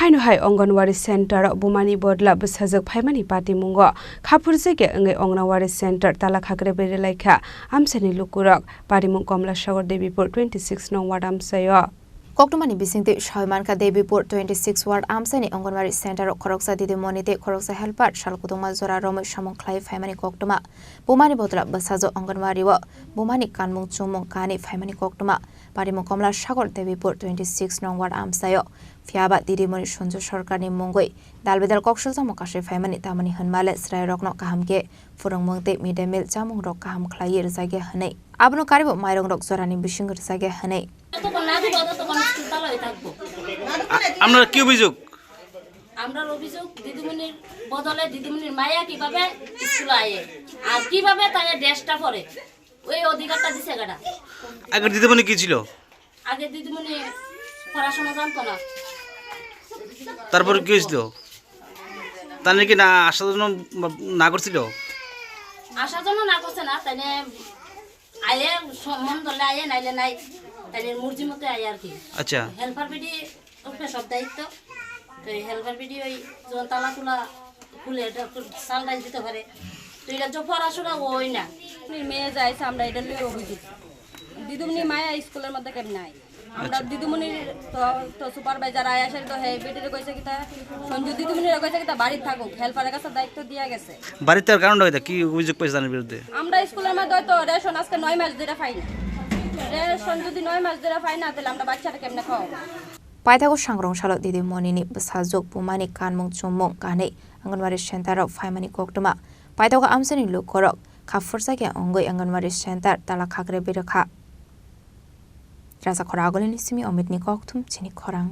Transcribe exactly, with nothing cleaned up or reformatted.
Haino hai Anganwadi center o bumani bodla bwsajwk phaimani patimungo khaphurjagya wngwi Anganwadi center tala khakre bere laikha amchaini lukurok. Parimung Komla Sagar, Debipur twenty six nong ward amchaio. Koktwmani bisingtwi sawi mankha, Debipur twenty six ward amchaini Anganwadi center o khoroksa didimoni tei khoroksa helper sal kutungma jora romwi samung khlai phaimani koktwma. Bumani bodla bwsajwk Anganwadi o bumani kanmung chumung kanwi phaimani koktwma. Parimung Komla Sagar, Debipur twenty six nong ward amchaio. Phiyaba didimoni Sanju Sarkarni mungwi dal bedal kok sujamo kasui phaimani, tamoni hwnmale chwrairokno kaham khe phwrwngmung tei mid day meal chamungrok kaham khlaiwi rwjakya hwnwi. Abono karibo mairongrok jorani bising rwjakya hwnwi. যতক্ষণ না দিব, ততক্ষণ স্কুল চালু হয়ে থাকবো। আ-, আপনারা কি অভিযোগ? আমরার অভিযোগ, দিদিমণির বদলে দিদিমণির মায়া কিভাবে স্কুলে আয়ে, আর কিভাবে তারা ড্রেসটা পরে, ওই অধিকারটা দিছে কেডা? আগের দিদিমণি কি ছিল? আগে দিদিমণি পড়াশোনা জানতো না। তারপরে কি হয়েছিল? তাহলে কি না আসার জন্য না করছিল? আসার জন্য না করছে না, তাইলে আয়ে স-, মন ধরলে আয়ে, নাইলে নাই। তাইলে মর্জি মতো আয়ে আর কি। আচ্ছা। হেল্পার বেটি উপরে সব দায়িত্ব। তো এই হেল্পার বেটি ওই যখন তালা তুলা খুলে, এটা খুব চাল ডাল দিতে পারে। তো এটা যে পড়াশোনা ওই না। মেয়ে যাইছে, আমরা এটা লই অভিযোগ। দিদিমণি মায়া স্কুলের মধ্যে কেন নাই? আমরা আচ্ছা। দিদিমণির তো, তো সুপারভাইজার আয়া সেটা তো হে বেটিরে কইছে কিতা, সঞ্জু দিদিমণিরে কইছে কিতা বাড়িত থাকুক, হেল্পারের কাছে দায়িত্ব দিয়া গেছে। বাড়িতে আর কারণটা কিতা? কি অভিযোগ পাইছে তার বিরুদ্ধে? আমরা স্কুলের মধ্যে হয়তো রেশন আজকে নয় মাস ধরে পাই না। রেশন যদি নয় মাস ধরে পাই না, তাহলে আমরা বাচ্চাটা কেমনে খাওয়াবো? Paithago sangrong salo didimoni ni bwsajwk bumani kanmung chumung kanwi Anganwadi center o phaimani koktwma. Paithago amchaini lukurok khaphurjakya wngwi Anganwadi center tala khakre bere kha. Rajakhor Agulini simi Omitni kokthum chini khorang.